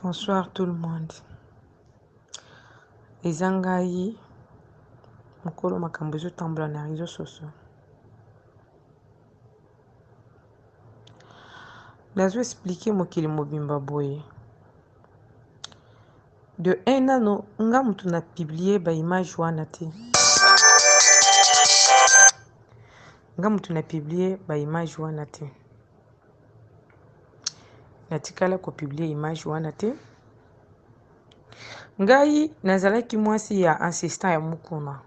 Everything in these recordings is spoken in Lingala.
Bonsoir tout le monde. Eza ngai mokolo makambo ezotambola na réseau sociaux. Nazo expliquer mokili mobimba boye. De un nano nga mutu na publier ba image wana te. Nga mutu na publier ba image wana te. Natikala ko publier image wana te. Ngai nazalaki mwasi ya assistant ya Mukuna.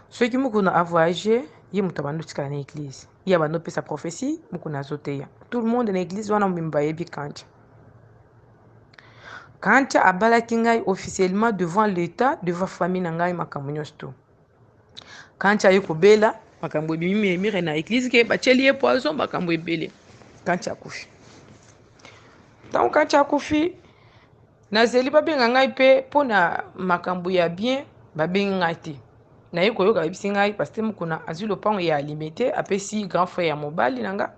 Soki Mukuna a voyager, ye moto abandi otikala na eglise. Ye abandi opesa prophetie, Mukuna azoteya. Tout le monde na eglise wana mobimba bayebi Kancha. Kancha abalaki ngai officiellement devant l'État, devant famille na ngai makambo nyonso tout. Kancha aye kobela makambo ebimi emire na eglise ke batieli ye poison makambo ebele. Kancha akufi. Ntango Kancha akufi, nazeli babenga ngai mpe mpo na makambo ya bien, babengi ngai te. Naye koyoka bayebisi ngai pasteur Mukuna azwi lopango ya Limete apesi grand frère ya mobali na nga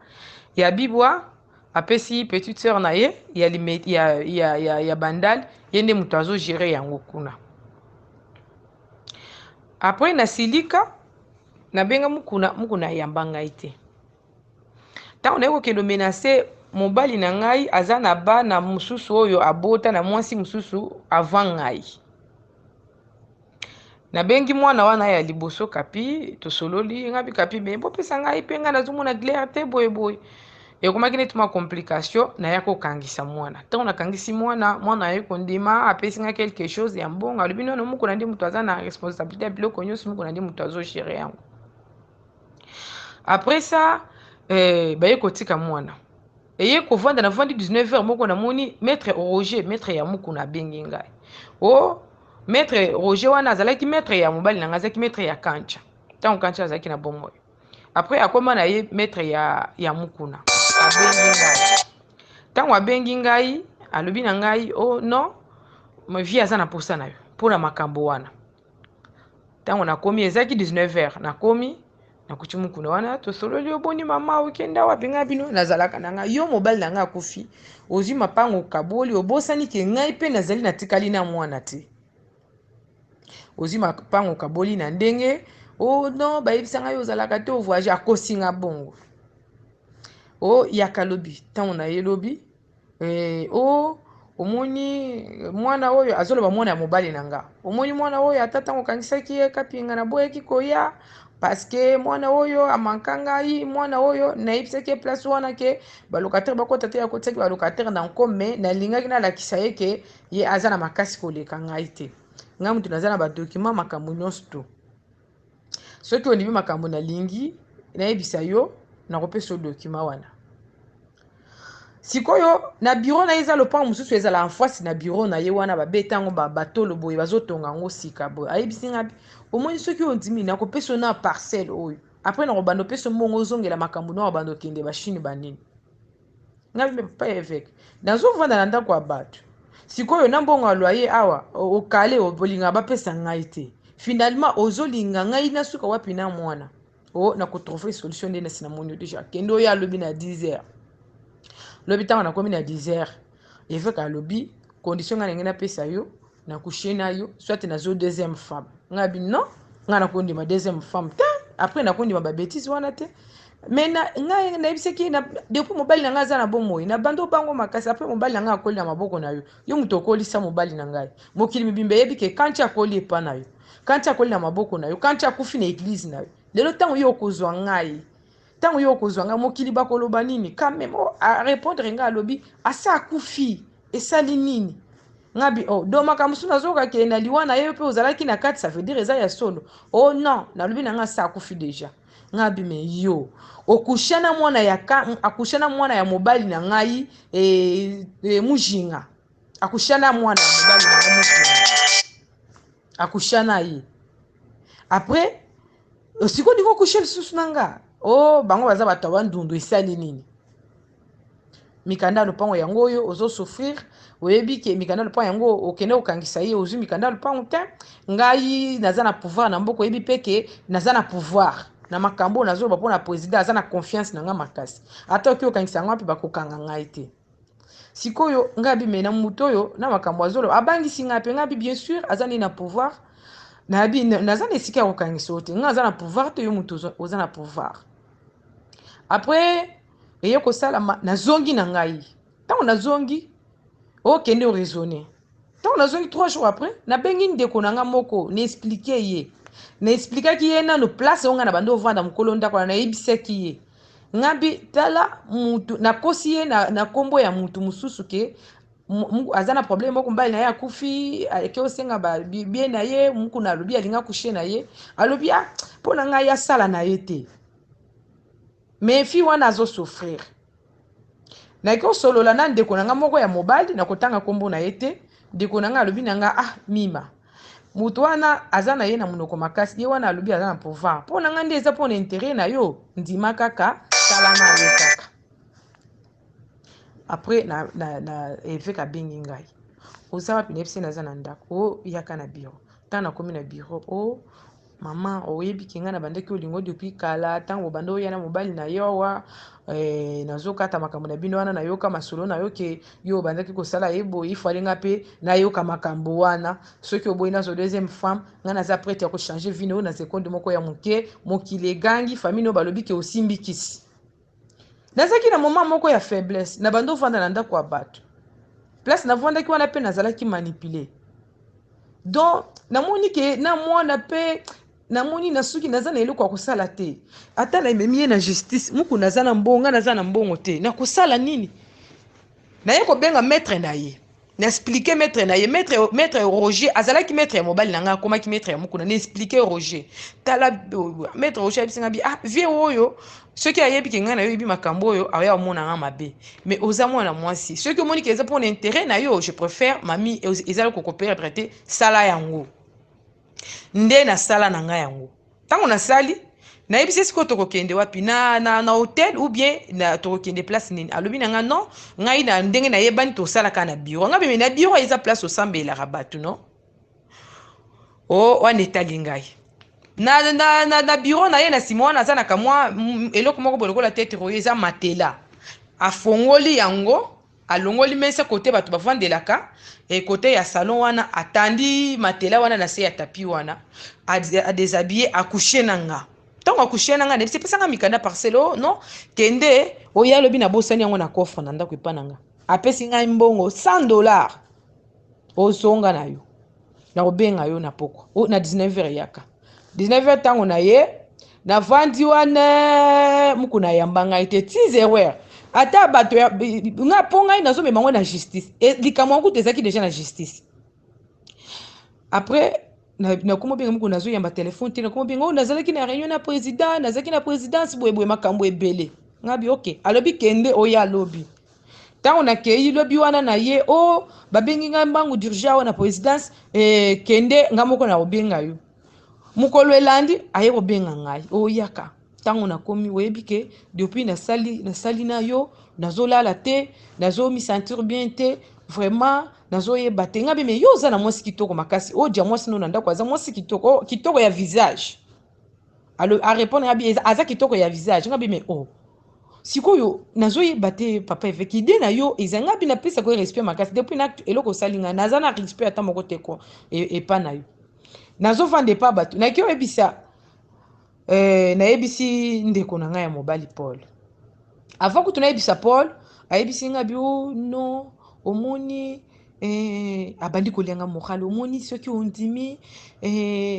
ya Bibwa apesi petite sœur na ye ya, Limete, ya, ya, ya, ya Bandal ye nde moto azo gérer yango kuna. Après nasilika nabenga Mukuna, Mukuna ayamba ngai te. Ntango naye kokende omenase mobali na ngai aza na bana mosusu oyo abota na mwasi mosusu avant ngai. Nabengi mwana wana ya liboso Kapi, tosololi ngai bi Kapi me bopesa ngai mpe ngai nazomona clair te boye boye. Ekomaki neti mwa complication, naya kokangisa mwana. Ntango nakangisi mwana, mwana aye kondima, apesi ngai quelque chose ya mbongo, alobi nono Mukuna nde moto aza na responsabilité ya biloko nyonso, Mukuna nde moto azo gérer yango. Après ça, baye kotika mwana. Eye kovanda navandi 19h moko namoni maître Roger, maître ya Mukuna abengi ngai. Oh, maître Roger wana azalaki maître ya mobali na ngai, azalaki maître ya Kancha. Ntango Kancha azalaki na bomoi. Après akoma na ye maître ya Mukuna. Abengi ngai. Ntango abengi ngai, alobi na ngai, oh non, ma vie aza na posa na yo mpona makambo wana. Ntango nakomi ezalaki 19h, nakomi nakuti Mukuna wana tosololi oboni mama okenda wapi ngai bino nazalaka na ngai yo mobali na ngai akufi ozwi mapango okaboli obosani ke ngai mpe nazali natikali na mwana te ozwi mapango okaboli na ndenge oh non bayebisa ngai ozalaka te ovoyage akosi nga bongo o yaka lobi ntango na ye lobi o omoni mwana oyo azoloba mwana ya mobali na nga omoni mwana oyo ata ntango okangisaki ye kapinga naboyaki koya parce que mwana oyo amanka ngai mwana oyo nayebisaki ye place wana ke balocataire bakota te akotisaki balocataire na nko me nalingaki nalakisa ye ke ye aza na makasi koleka ngai te ngai moto naza na badocument makambo nyonso to soki ondimi makambo nalingi nayebisa yo nakopesa yo document wana sikoyo na bureau na ye eza lopango mosusu ezala en face na bureau na ye wana babeta yango batolo boye bazotonga yango sika boye ayebisi ngai omoni soki ondimi nakopesa yo na parcelle oyo après nakobanda opesa mbongo ozongela makambo na obanda okende bachine banini ngai mpe papa évêque nazovanda na ndako ya bato sikoyo na mbongo ya loyer awa okale olinga bapesa ngai te finalement ozolinga ngai nasuka wapi na mwana o nakotrouve solution nde nasi namoni yo déjà kende oyo alobi na 10 heures lobi ntango nakomi na 10 heures évêque alobi condition ngai ndenge napesa yo nakushe na yo soit nazo deuxième femme ngai bi non ngai nakondima deuxième femme te après nakondima babêtises wana te mais ngai nayebisaki depuis mobali na ngai aza na bomoi na bando bango makasi après mobali na ngai akoli na maboko na yo yo moto okolisa mobali na ngai mokili mibimba eyebi ke kanti akoli epa na yo kanti akoli na maboko na yo kanti akufi na église na yo lelo ntango yo okozwa ngai ntango yo okozwa ngai mokili bakoloba nini quand même oh, arépondre ngai alobi asa akufi esali nini ngabi oh do makambo mosusu nazoyoka ke na liwa na ye mpe ozalaki na kati ça veut dire eza ya solo oh non nalobi na ngai asa akufi déjà ngabi me yo okusha na mwana ya akusha na mwana ya mobali na ngai mujinga akusha na mwana ya mobali na ngai mujinga akusha na ye après sikoyo ndingo okusha lisusu na nga o bango baza bato ya bandundu esali nini mikanda ya lopango yango oyo ozosouffrir oyebi ke mikanda ya lopango yango okende kokangisa ye ozwi mikanda ya lopango te ngai naza na pouvoir na mboka oyebi mpe ke naza na pouvoir na makambo oyo nazoloba mpona président aza na confiance na ngai makasi ata oki okangisa yango mpe bakokanga ngai te. Sikoyo ngai abi me na moto oyo na makambo azoloba abangisi ngai mpe ngai abi bien sûr aza nde na pouvoir, nayebi naza na esika ya kokangisa yo te, ngai aza na pouvoir te, yo moto oza na pouvoir. Après eye kosalama, nazongi na ngai. Ntango nazongi, okende oraisonner. Ntango nazongi 3 jours après, nabengi ndeko na nga moko, na expliquer ye, na expliquaki ye nano place oyo ngai na bandi ovanda, mokolo ndako wana. Nayebisaki ye ngabi tala mutu nakosi ye na nkombo ya mutu mosusu ke aza na problème moko, mobali na ye akufi, ake osenga bien na ye. Mukuna alobi alinga coucher na ye, alobi ah, mpo na ngai asala na ye te, mais fille wana azosouffrir. Nayaki kosolola na ndeko na nga moko ya mobali, na kotanga nkombo na ye te. Ndeko na nga alobi na nga: "Ah Mima, moto wana aza na ye na monoko makasi, ye wana alobi aza na pouvoir. Mpo na nga nde eza mpo na intérêt na yo, ndima kaka, tala na ye kaka." Après na évêque abengi ngai: "Oza wapi?" Nayebisi, naza na ndako. "O yaka na bureau." Ntango nakomi na bureau: "O mama, oyebi ke ngai na bandaki olingo depuis kala. Ntango obanda oya na mobali na yo awa, nazokata makambo na bino wana, nayoka masolo na yo ke yo obandaki kosala ye boye. Ifale nga mpe nayoka makambo wana. Soki oboyi, nazwa deuxième femme. Ngai naza prête ya kochanger vie na yo na seconde moko ya moke. Mokili egangi, famille oyo balobi ke osimbi kisi." Nazalaki na moment moko ya faiblesse, na bando ovanda na ndako ya bato. Place navandaki wana mpe nazalaki manipulé. Donc namoni ke na mwana mpe namoni na suki, naza na eloko ya kosala te. Ata namemi ye na justice, muku naza na mbongo, ngai naza na mbongo te, nakosala nini? Naye kobenga maître na ye, na expliquer maître na ye, maître Roger. Azalaki maître ya mobali na ngai, akomaki maître ya mokuna. Na expliquer Roger: "Tala." Maître Roger ayebisi ngai bi: "Ah, vie oyo, soki ayebi ke ngai na yo yebi makambo oyo, aoya omona nga mabe. Mais oza mwana mwasi, soki omoni ke eza mpona intérêt na yo, je préfère mami, ezali kokoperdre te, sala yango." Nde nasala na ngai yango. Ntango nasali, nayebisi: "Sikoyo tokokende wapi? Na hotel ou bien na tokokende place nini?" Alobi na ngai: "Non, ngai na ndenge nayebani, tosalaka na bureau." Ngai beme na bureau eza place osambelaka bato, non? O wana etali ngai na bureau na ye. Na nsima wana aza na kamwa eloko moko boye lokola tete oyo eza matelas. Afongoli yango, alongoli mesa kote bato bavandelaka e kote ya salon wana, atandi matelas wana na se ya tapis wana, adéshabiller, acoucher na nga. Ntango acoucher na nga, nayebisi: "Epesanga mikanda parcelle." "O non, kende oyo." Alobi: "Nabosani yango na coffre na ndako epa na nga." Apesi ngai mbongo 100 $: "Ozonga na yo, nakobenga yo na pokwa na 19 heure, yaka 19 heure." Ntango na ye navandi wana, muku nayamba ngai te ti 0 heure. Ata bato nga, mpo ngai nazomema ngo na justice. Likambo yango kutu ezalaki déjà na justice. Après nakoma obenga muku, nazoyamba telefone te. Nakoma obenga: "O nazalaki na réunion na président, nazalaki na présidence boyeboye, makambo ebele." Ngabi: "Ok." Alobi: "Kende oyo." Alobi ntango nakei lobi wana na ye: "O babengi ngai mbangu d'urgence awa na présidence, kende, nga moko na kobenga yo." Mokolo elandi, aye kobenga ngai: "Oyaka." Ntango nakomi: "Oyebi ke depuis nasali na yo, nazolala te, nazomisentir bien te, vraiment nazoyeba te." Nga beme: "Yo oza na mwasi kitoko makasi, odia mwasi no na ndako aza mwasi kitoko, kitoko ya visage." Arépondre nga bi aza kitoko ya visage. Nga bime: "O sikoyo nazoyeba te, papa évêque, idée na yo eza." Nga bi napesaka yo respect makasi. Depuis na eloko osali ngai, naza na respect ata moko te ko epa na yo. Nazovanda epa bato, naki oyebisa, nayebisi ndeko na ngai ya mobali Paul. Avant kutu nayebisa Paul, ayebisi ngai bi: "O non, omoni." Abandi kolianga morale: "Omoni, soki ondimi,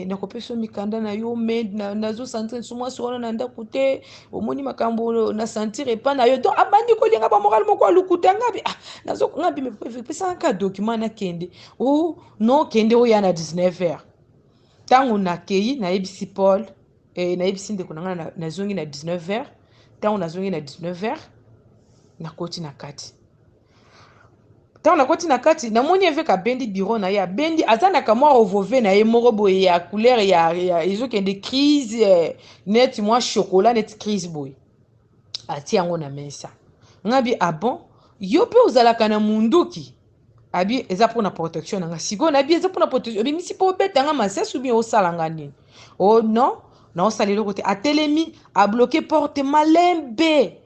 nakopesa yo mikanda na yo, me nazosentir nso mwasi wana na ndako te. Omoni makambo na sentir epa na yo." Donc abandi kolinga bamorale moko alukuta. Ngabi: "Ah, ngabi pesanga ka document, nakende." "O non, kende, oya na 19 heures." Ntango nakei, nayebisi Paul, nayebisi ndeko na ngai, nazongi na 19 heures. Ntango nazongi na 19 heures, nakoti na kati. Ntango nakoti na kati, namoni évêque abendi bureau na ye, abendi, aza na kamwa revolver na ye moko boye ya couleur ya ezokende crise, neti mwa chocolat, neti crise boye, atie yango na mesa. Ngabi: "Ah bon, yo mpe ozalaka na munduki?" Abi: "Eza mpona protection na nga." Sikoyo nabi: "Eza mpona protection, obimisi mpo obetanga masasi ou bien osala nga nini?" "O oh, non, naosala eloko te." Atelemi, abloquer porte malembe.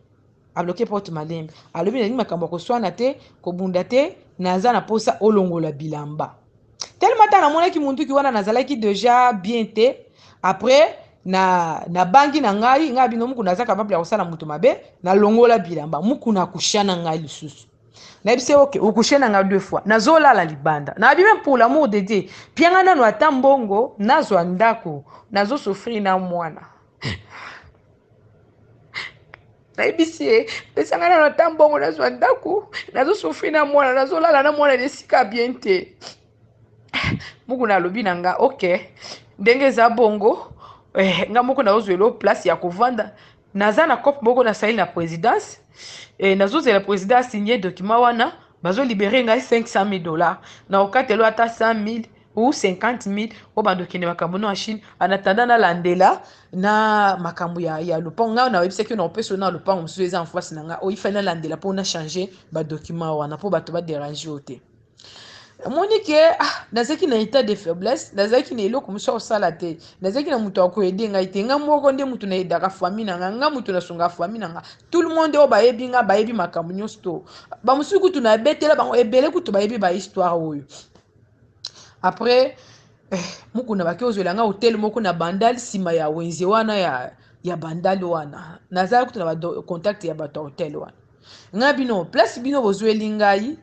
Abloke porte malembe, alobi nalingi makambo ya koswana te, kobunda te, naza na posa olongola bilamba. Tellement ata namonaki munduki wana nazalaki deja bien te. Après na nabangi na ngai, ngai bino mukuna aza capable ya kosala moto mabe, nalongola bilamba, mukuna akusha na ngai lisusu. Nayebisi ye ok, okushe na ngai deux fois, nazolala libanda. Nabi meme pour l'amour de Dieu, pianga nanu ata mbongo, nazwa ndako, nazo souffrir na mwana. Nayebisi ye pesa ngai nano ata mbongo nazwa ndako, nazosufri na mwana, nazolala na mwana na esika bien te. Mukuna alobi na nga ok, ndenge eza bongo nga moko nazozwela place ya kovanda, naza na cope moko nasali na présidence, nazozela président asigne document wana, bazolibere ngai 500 000 $, na okatelo ata 100 000 ou 50 000 oyo bando okende makambo no ya Chine. En attendant nalandela na makambo ya lopango, ngai nayebisaki na opesa na lopango mosusu eza en face na ngai, oyo ifali nalandela mpo na change badocument wana mpo bato baderange yo te. Omoni ke nazalaki na état de faiblesse, nazalaki na eloko mosusu akosala te, nazalaki na moto akoaider ngai te. Ngai moko nde moto naaidaka famille na ngai, ngai moto nasungaka famille na ngai. Tout le monde oyo bayebi ngai bayebi makambo nyonso to bamosusu kutu nabetela bango ebele, kutu bayebi bahistoire oyo. Après mokuna bake ozwela ngai hotel moko na Bandal, nsima ya wenze wana ya Bandal wana. Nazala kutu na bacontact ya bato ya hotel wana. Ngai bino place bino bozweli ngai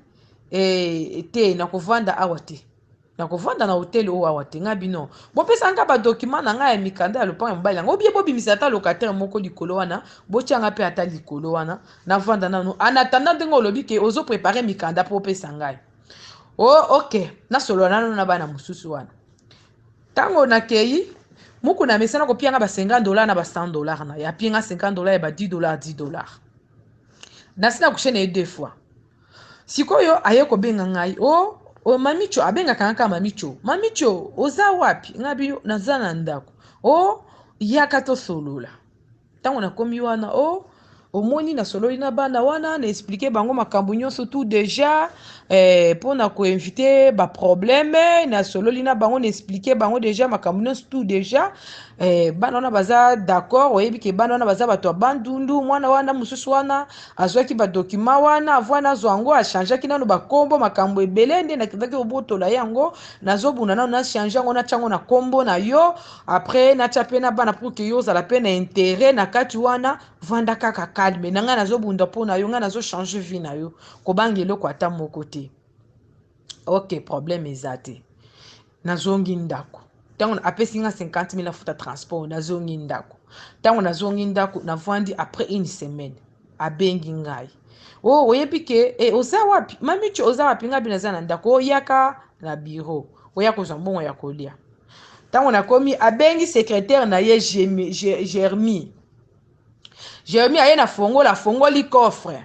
te, nakovanda awa te, nakovanda na hotel oyo awa te. Ngai bino bopesa nga badocument na ngai ya mikanda ya lopango ya mobali yango, obie bobimisa ata locataire moko likolo wana, botianga mpe ata likolo wana, navanda nano en attendant ndenge olobi ke ozoprépare mikanda mpo opesa ngai. Oh, ok, nasolola nano na bana mosusu wana. Ntango nakei, mokuna amesana kopianga ba 50 $ na ba 100 $ na ye, apinga 50 $ ya ba 10 $, 10 $. Nasi na couche na ye deux fois. Sikoyo aye kobenga ngai: o oh, Mamicho, abengaka nga kaka Mamicho. Mamicho, oza wapi? Ngai bi naza na ndako. O yaka tosolola. Ntango nakomi wana, o omoni nasololi na bana wana, na explike bango makambo nyonso tout déjà mpona koéviter baproblème. Nasololi na bango, na explike bango déjà makambo nyonso tout déjà. Bana wana baza d'accord. Oyebi ke bana wana baza bato ya Bandundu. Mwana wana mosusu wana azwaki badocument wana, avant nazwa yango achangeaki nano bakombo, makambo ebele. Nde nakendaki kobotola ye yango, nazobunda nano nachange yango, natya yango na kombo na yo, après natya mpe na bana pour ke yo ozala mpe na intérêt na kati wana. Vanda kaka calme na ngai, nazobunda mpo na yo, ngai nazochange vie na yo, kobanga eloko ata moko te. Ok, problème eza te. Nazongi ndako. Ntango apesi nga 50 000 afuta transport, nazongi ndako. Ntango nazongi ndako, navandi, après une semaine abengi ngai: o oyebi ke oza wapi? Mamicho, oza wapi? Ngai mpe naza na ndako. Oyaka na bureau, oya kozwa mbongo ya kolia. Ntango nakomi, abengi secrétaire na ye Jermi. Jeremi aye na fongola, afongoli coffre.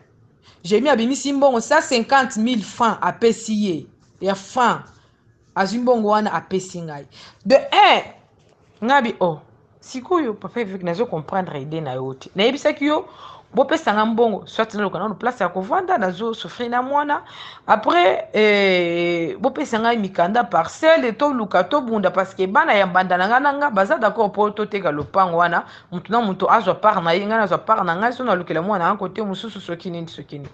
Jeremi abimisi mbongo 150 000 francs, apesi ye ya franc. Azwi mbongo wana, apesi ngai de 1. Ngai bi oh, sikoyo papa évêque, nazo comprendre idée na yo te. Nayebisaki yo bopesanga mbongo, soit naluka nano place ya kovanda, nazosouffrir na mwana, après bopesa ngai mikanda parcelle, toluka tobunda, parce que bana ya mbanda na ngai na nga baza d'accord mpo toteka lopango wana, motu na moto azwa part na ye, ngai nazwa part na ngai, so nalukela mwana nga kote mosusu, soki nini, soki nini.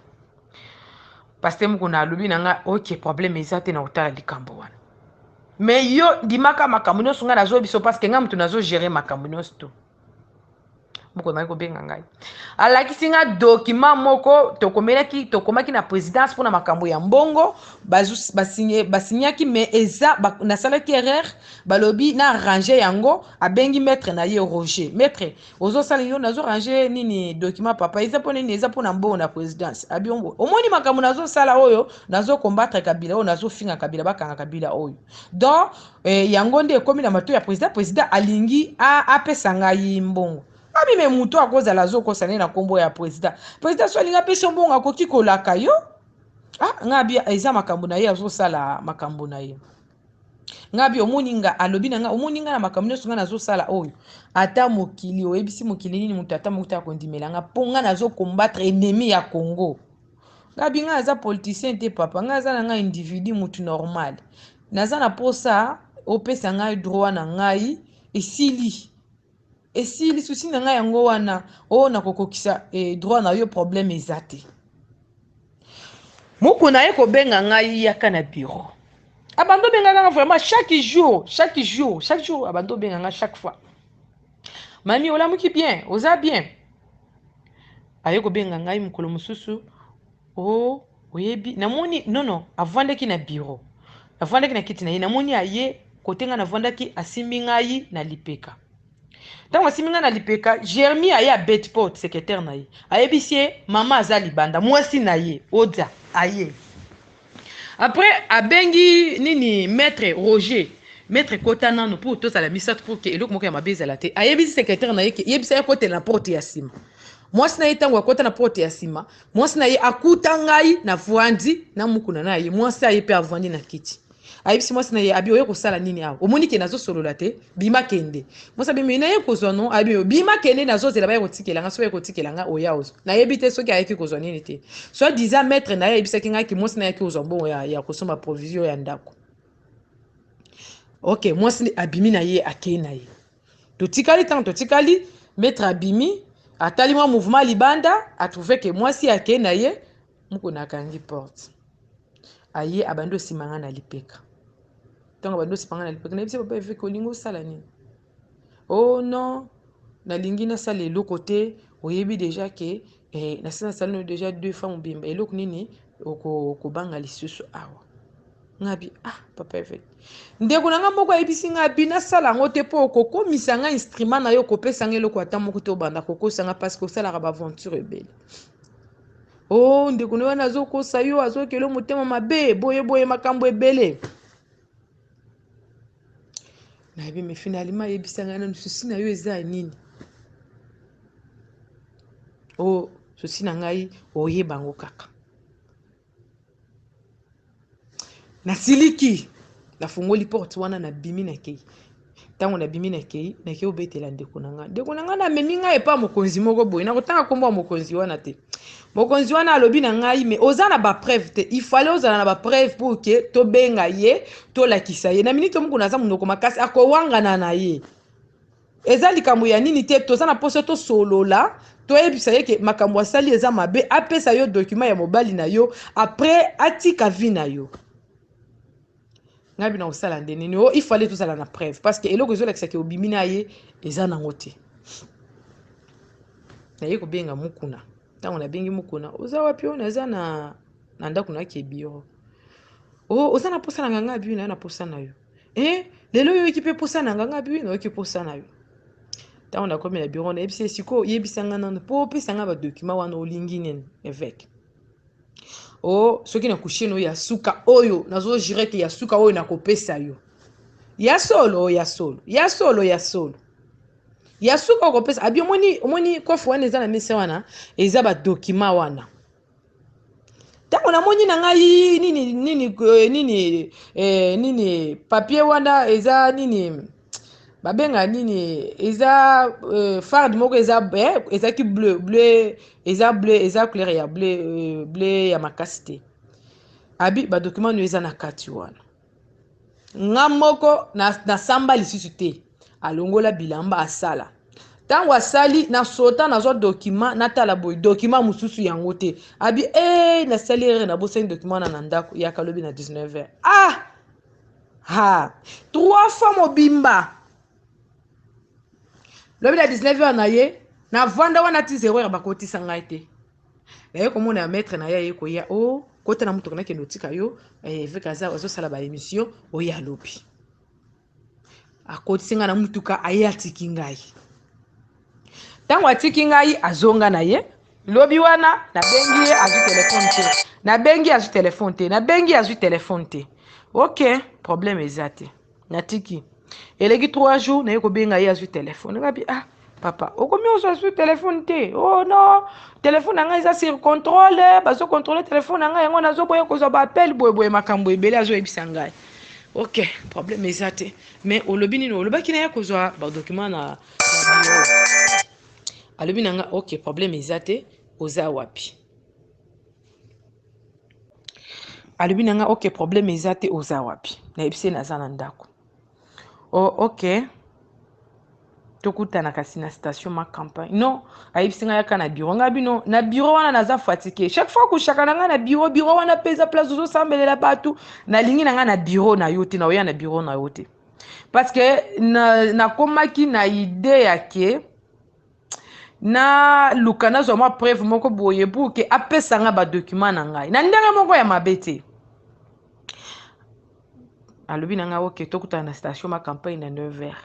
Pasteur moko alobi na ngai: ok, problème eza te, na kotala likambo wana, mais yo ndimaka makambo nyonso ngai nazoyebi biso, parce que ngai moto nazogérer makambo nyonso to. Moko ngai kobenga ngai, alakisi nga document moko tokomelaki, tokomaki na présidence mpona makambo ya mbongo, basignaki, mais eza nasalaki erreur, balobi na arrange yango. Abengi maître na ye Roger: maître, ozosala yo nazorange nini document papa? Eza mpo nini? Eza mpona mbongo na présidence. Abi omoni makambo nazosala oyo, nazokombattre Kabila oyo, nazofinga Kabila, bakanga Kabila oyo. Donc yango nde ekomi na matoi ya président, président alingi apesa ngai mbongo. Abi me moto akozala azokosa nde na nkombo ya président. Président so alingi apesa mbongo, akoki kolaka yo. Ah, ngai abi eza makambo na ye, azosala makambo na ye. Ngai abi omoni nga, alobi na ngai: omoni ngai na makambo nyonso ngai nazosala oyo, ata mokili oyebisi mokili nini, moto ata moko te akondimela nga, mpo ngai nazokombattre ennemi ya Congo. Ngai abi ngai aza politicien te papa, ngai aza na ngai individu, motu normal. Naza na mposa opesa ngai droit na ngai, esili. Esili souci na ngai yango wana. Oh, nakokokisa droit na yo, problème eza te. Mukuna aye kobenga ngai, yaka na bureau. Abandi obenga nga vraiment chaque jour, chaque jour, chaque jour. Abandi obenga nga chaque fois: "Mami, olamuki bien? Oza bien?" Aye kobenga ngai mokolo mosusu o oyebi, namoni nono avandaki na bureau, avandaki na kiti na ye. Namoni aye kote ngai navandaki, asimbi ngai na lipeka. Ntango asimbi ngai na lipeka, Jeremi aye, abeti porte. Secrétaire na ye ayebisi ye: "Mama aza libanda." Mwasi na ye Odia aye. Après abengi nini, maître Roger: "Maître, kota nano mpo tozala misato, pour que eloko moko ya mabe ezala te." Ayebisi secrétaire na ye ke yebisa ye kotela na porte ya nsima. Mwasi na ye, ntango akota na porte ya nsima, mwasi na ye akuta ngai na vwandi na Mukuna na ye. Mwasi aye mpe avwandi na kiti. Ayebisi mwasi na ye, abi: "Oye kosala nini awa? Omoni ke nazosolola te, bima kende." Mwasi abi: "Naye kozwa no." Abi: "Bima kende, nazozela baye kotikela nga. So baye kotikela nga, oya ozwa." Nayebi te soki ayeki kozwa nini te. Soi-disant maître na ye ayebisaki ngai ki mwasi na ye ayaki kozwa mbongo ya kosomba provision ya ndako. Ok, mwasi abimi na ye, akei na ye. Totikali, ntango totikali, maître abimi, atali mwa mouvement libanda, atrouve ke mwasi akei na ye. Mukuna akangi porte, aye, abandi osima nga na lipeka. Ntango abandi osima nga na lipeka, nayebisi papa évêque: "Olingi osala nini?" "Oh non, nalingi nasala eloko te. Oyebi déjà ke nasi nasali no déjà deux fois mobimba. Eloko nini okobanga lisusu awa?" Ngabi: "Ah, papa évêque, ndeko na nga moko ayebisi nga bi nasala yango te, mpo okokomisa nga instrument na yo, okopesa nga eloko ata moko te, obanda kokosa nga parce que osalaka baaventure ebele." "O oh, ndeko na wana azokosa yo, azokela motema mabe, boye boye, makambo ebele." Nayebi, mais finalement ayebisa ngai nanu: "Souci na yo eza ya nini?" "O oh, souci na ngai, oyeba yango kaka." Nasiliki, nafungoli porte wana, nabimi, nakei. Ntango nabimi, nakei, nakei obetela ndeko na ngai. Ndeko na ngai namemi ngai epa mokonzi moko boye, nakotanga nkombo ya mokonzi wana te. Mokonzi wana alobi na ngai: "Me oza na bapreuve te. Il fallait ozala na bapreuve pour ke tobenga ye, tolakisa ye na minute moko. Naza monoko makasi, akowangana na ye. Eza likambo ya nini te. Toza na mposa tosolola, toyebisa ye ke makambo asali eza mabe, apesa yo document ya mobali na yo, après atika vie na yo." Ngai bina kosala nde nini? O il fallait tozala na preuve, parce que eloko ezolakisaka obimi na ye eza nango te. Naye kobenga Mukuna. Ntango nabengi Mukuna: "Oza wapi?" "Oyo naza na ndako, nake bureau." "O oza na posa na nga?" "Nga bi nayo na posa na yo. Lelo oyoki mpe posa na nga?" "Nga bi nayoki posa na yo." Ntango nakomi na bureau, nayebisi ye: "Sikoyo yebisa nga nano, mpo opesa nga badocument wana, olingi nini, évêque?" "O soki na kushe no ya suka oyo, nazojure ke ya suka oyo nakopesa yo, ya solo, ya solo, ya solo, ya solo, ya suka okopesa." Abi: "Omoni, omoni coffre wana eza na mesa wana, eza badocument wana." Ntango namoni na ngai nini nini nini nini, papier wana eza nini, babenga nini, eza farde moko, eza ezalaki bleu, bleu, eza bleu, eza couleur ya bleu, bleu ya makasi te. Abi: "Badocument no eza na kati wana." Nga moko nasamba lisusu te. Alongola bilamba, asala. Ntango asali, nasota, nazwa document, natala boye, document mosusu yango te. Abi: "E, nasali erreur, nabosani document wana na ndako. Yaka lobi na 19 heures." Ah ha, trois fois mobimba. Lobi na 19 heures na ye, navanda wana ti 0 heure, bakotisa ngai te. Naye komona ya maître na ye, aye koya: "O kota na motuka, nakende otika yo. Évêque aza azosala baémission oyo." Alobi, akotisi ngai na mutuka, aye atiki ngai. Ntango atiki ngai, azonga na ye. Lobi wana nabengi ye, azwi telefone te. Nabengi, azwi telefone te. Nabengi, azwi telefone te. Ok, problème eza te, natiki. Eleki 3 jours, naye kobenga ye, azwi telefone. Ngabi: "Ah papa, okomi ozwa azwi telefone te?" "Oh non, telefone na ngai eza sur contrôle, bazocontrôle telefone na ngai, yango nazoboya kozwa baappel boyeboye." Makambo ebele azoyebisa ngai. Ok, problème eza te. Mais olobi nini? Olobaki na ye kozwa badocument na bureau. Alobi na nga: "Ok, problème eza te. Oza wapi?" Alobi na nga: "Ok, problème eza te. Oza wapi?" Nayebisi ye naza na ndako. "Oh, ok." Tokutana kasi na station ma campagne. Non, ayebisi ngai yaka na bureau. Ngai bino na bureau wana naza fatigué. Chaque fois kushaka na ngai na bureau, bureau wana peza place ozosambelela bato. Nalingi na ngai na bureau na yo te, na oya na bureau na yo te. Parce que nakomaki na, na idée ya ke naluka nazwa mwa preuve moko boye pour ke apesa ngai badocument na ngai na ndenge moko ya mabe te. Alobi na ngai oke tokutana na station ma campagne na 9 heures.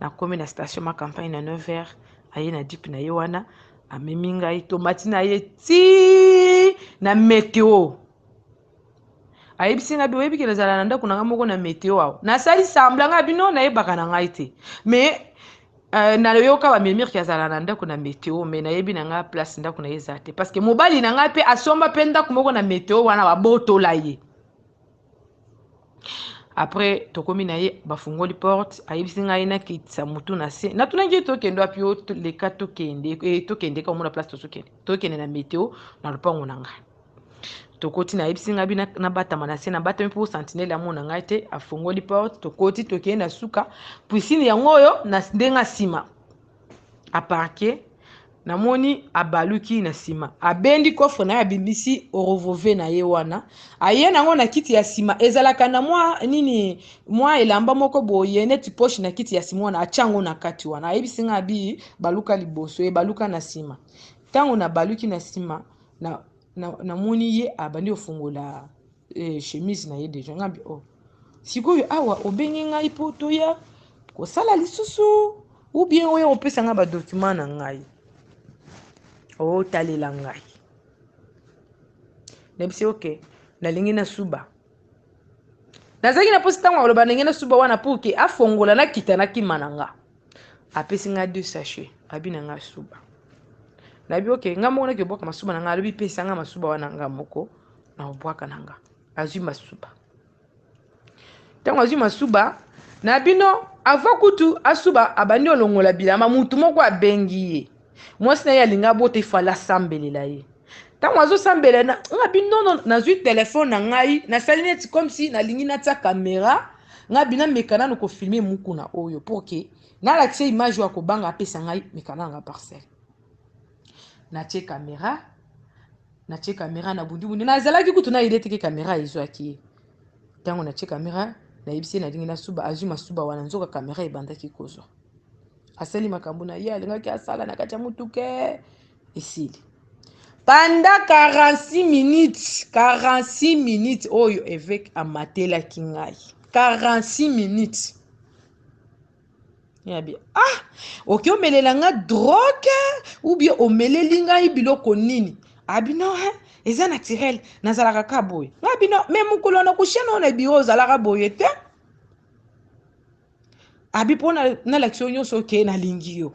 Nakomi na station ma campagne na 9 heures, aye na jeep na ye wana, amemi ngai, tomati na ye ti na meteo. Ayebisi ngai bi oyebi ke nazala na ndako na ngai moko na meteo awa. Nasali semblant ngai bino nayebaka na ngai te, mais nayoka bamemire ke azala na ndako na meteo, mais nayebi na ngai place ndako na ye eza te, parce que mobali na ngai mpe asomba mpe ndako moko na meteo wana, babotola ye. Après tokomi na ye, bafungoli porte, ayebisi ngai nakitisa motu na se. Natunaki ye tokende wapi? Yo leka tokende, tokende ka omona place tozokende. Tokende na meteo na lopango na ngai. Tokoti, nayebisi ngai bi nabatama na se, nabatami mpo sentinelle amona ngai te. Afungoli porte, tokoti, tokende na suka piscine yango oyo na ndenge nsima aparquer. Namoni abaluki na nsima, abendi coffre na ye, abimisi revolver na ye wana, aye nango na kiti ya nsima. Ezalaka na mwa nini, mwa elamba moko boye neti poche na kiti ya nsima wana, atia yango na kati wana. Ayebisi ngai abi baluka liboso, ebaluka na nsima. Ntango nabaluki na nsima, namoni ye abandi kofungola chemise na ye déjà. Ngai abi oh, sikoyo awa obengi ngai mpo toya kosala lisusu ou bien oyo opesa ngai badocument na ngai, otalela ngai? Nayebisi oke nalingi nasuba. Nazalaki na mposi ntango aloba ndenge nasuba wana pour ke afongola, nakita, nakima na nga. Apesi ngai deux sachet, abi na ngai suba. Nayebi oke nga moko naki obwaka masuba na ngai. Alobi pesa nga masuba wana, nga moko na obwaka na nga. Azwi masuba. Ntango azwi masuba na bino, avant kutu asuba, abandi olongola bilamba. Mutu moko abengi ye, mwasi na ye alingi abota, ifale asambelela ye. Ntango azosambela nga bino nono, nazwi telefone na ngai, nasali neti comme si nalingi natia caméra. Nga bino ameka nanu kofilmer mukuna oyo pour ke nalakisa image oyo akobanga apesa ngai mikanda na nga parcelle. Natie caméra, natie caméra na bundibundi. Nazalaki kutu na idée te ke caméra ezwaki ye. Ntango natie caméra, nayebisi ye nalingi nasuba. Azwi masuba wana, nzoka caméra ebandaki kozwa. Asali makambo na ye alingaki asala na kati ya motuke, esili pendant 46 minutes. 46 minutes oyo évêque amatelaki ngai, 46 minutes. Yabi ah, oki omelela nga drogue ou bien omeleli ngai biloko nini? Abi non, hein, eza naturel, nazalaka ka boye. Ngai bino me mokolo na kushana oyo na biro ozalaka boye te. Abi mpo nalakisa yo nyonso oke nalingi yo.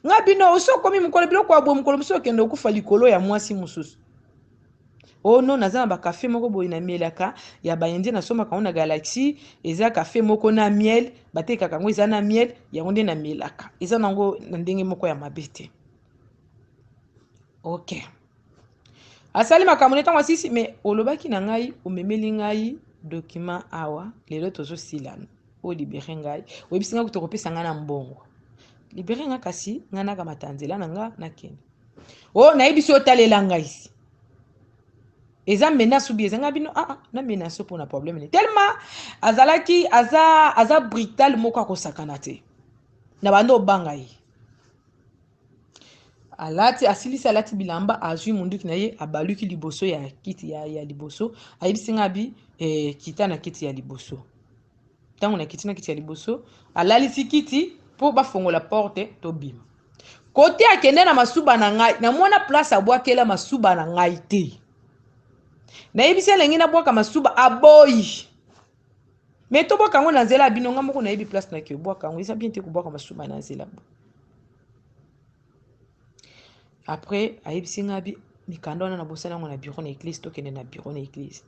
Ngai bino osi okomi mokolo biloko ya boye, mokolo mosusu okende okufa likolo ya mwasi mosusu. Oh non, naza na bacafé moko boye namelaka ya baindien, nasombaka yango na Galaxy. Eza café moko na miel, batekaka yango, eza na miel, yango nde namelaka, eza nango na ndenge moko ya mabe te. Ok, asali makambo ne. Ntango asisi, me olobaki na ngai omemeli ngai document awa, lelo tozosilana, olibérer ngai, oyebisi ngai tokopesa ngai na mbongo, libérer ngai kasi ngai nakamata nzela na nga nakende. O nayebisi otalela ngai si eza menace ou bien eza ngai bino ah, ah, na menace mpona problème ne. Tellement azalaki aza brutal moko akosakana te na bando obanga ye. Alati, asilisi, alati bilamba, azwi munduki na ye, abaluki liboso ya kiti ya liboso. Ayebisi ngai abi kita na kiti ya liboso. Ntango nakiti na kiti ya liboso, alalisi kiti mpo bafongola porte tobima. Kote akende na masuba na ngai, namona place abwakela masuba na ngai te. Nayebisi alingi nabwaka masuba, aboyi. Me tobwaka yango na nzela ya bino, nga moko nayebi place naki obwaka yango. Eza bien te kobwaka masuba na nzela bo. Après ayebisi ngai bi mikanda wana nabosani yango na bureau na église, tokende na bureau na église.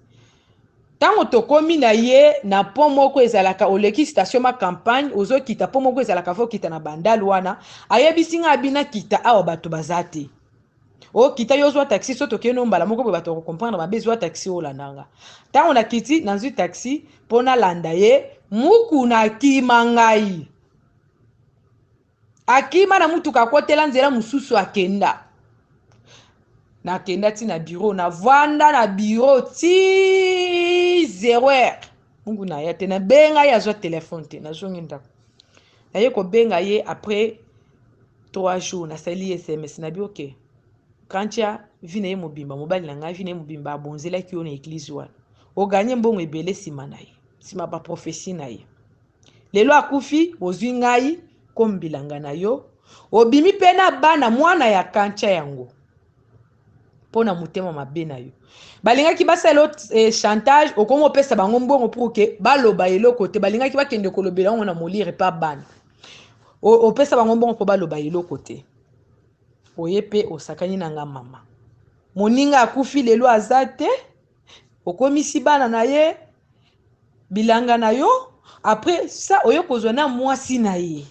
Ntango tokomi na ye na pont moko ezalaka, oleki station ma campagne, ozokita pont moko ezalaka, fo okita na Bandal wana. Ayebisi ngai abi nakita awa, bato baza te, okita yo ozwa taxi. So tokei no mbala moko boye, bato bakocomprendre mabe. Zwa taxi, olanda nga. Ntango nakiti, nazwi taxi mpo nalanda ye, muku nakima ngai. Akima na mutuka akotela nzela mosusu akenda. Nakenda ti na bureau, navanda na bureau ti 0 heure. Mungu na ya te, nabenga ye azwa telefone te, nazongi ndako. Naye kobenga ye après 3 jours, nasali ye SMS, nabi ok. Kantia vie na ye mobimba, mobali na ngai vie na ye mobimba abonzelaki yo na eglise wana. Oganye mbongo ebele nsima na ye, nsima ba prophetie na ye. Lelo akufi, ozwi ngai comme bilanga na yo, obimi mpe na bana mwana ya Kantia yango mpo na motema mabe na yo. Balingaki basala yo eh, chantage, okomi opesa bango mbongo pour que baloba eloko te. Balingaki bakende kolobela yango na molire pa bana, opesa bango mbongo mpo baloba eloko te. Oye mpe osakani na nga mama, moninga akufi lelo aza te, okomisi bana na ye bilanga na yo. Après ça oye kozwa na mwasi na ye,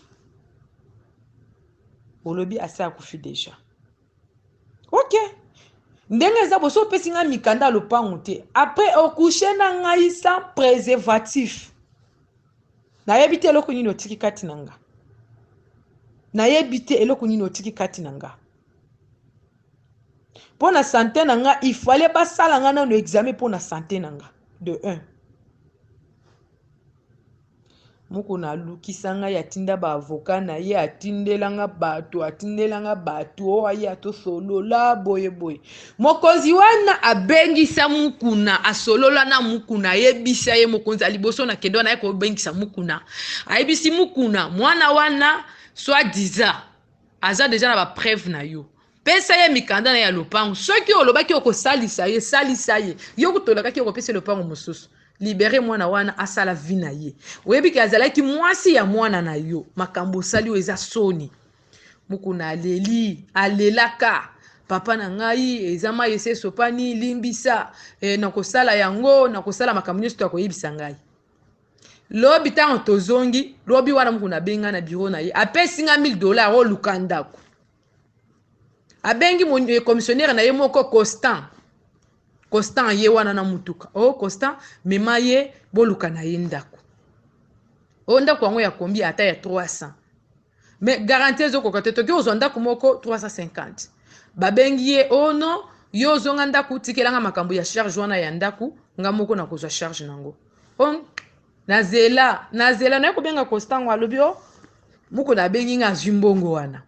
olobi asi akufi deja. Ok, ndenge eza boso opesi ngai mikanda ya lopango te, après ocouche na ngai sans préservatif. Nayebi te eloko nini otiki kati na nga, nayebi te eloko nini otiki kati na nga. Mpo na sante na nga, il fallait basala nga nano examen mpo na sante na nga de 1. Mokona alukisa ngai, atinda baavoka na ye, atindela nga bato, atindela nga bato oyo aye atosolola boye boye. Mokonzi wana abengisa Mukuna, asolola na Mukuna, ayebisa ye mokonzi ya liboso na kende wana aye kobengisa Mukuna, ayebisi Mukuna mwana wana soit disant aza deja na bapreuve na yo, pesa ye mikanda na ye ya lopango. Soki olobaki okosalisa ye, salisa ye. Yo kutolakaki okopesa lopango mosusu, libere mwana wana asala vie na ye. Oyebi ke azalaki mwasi ya mwana na yo. Makambo osali oyo eza soni. Mukuna aleli, alelaka, papa na ngai eza mai esi esopani, limbisa, e, nakosala yango, nakosala makambo nyonso to akoyebisa ngai lobi. Ntango tozongi lobi wana, Mukuna abenga na biro na ye, apesi nga 1000 $, oluka ndako. Abengi commissionnaire na ye moko Constant. Constant ye wana na mutuka. O oh, Constant, mema ye, boluka na ye ndako. O ndako yango ya kombi ata ya 300, mais garantie ezokoka te, toki kozwa ndako moko 350. Babengi ye, o oh non, yo ozonga ndako, tikelanga makambo ya charge wana ya ndako, nga moko nakozwa charge nango. O nazela, nazela, naye kobenga Constant ngo, alobi o moko nabengi nga, azwi mbongo wana.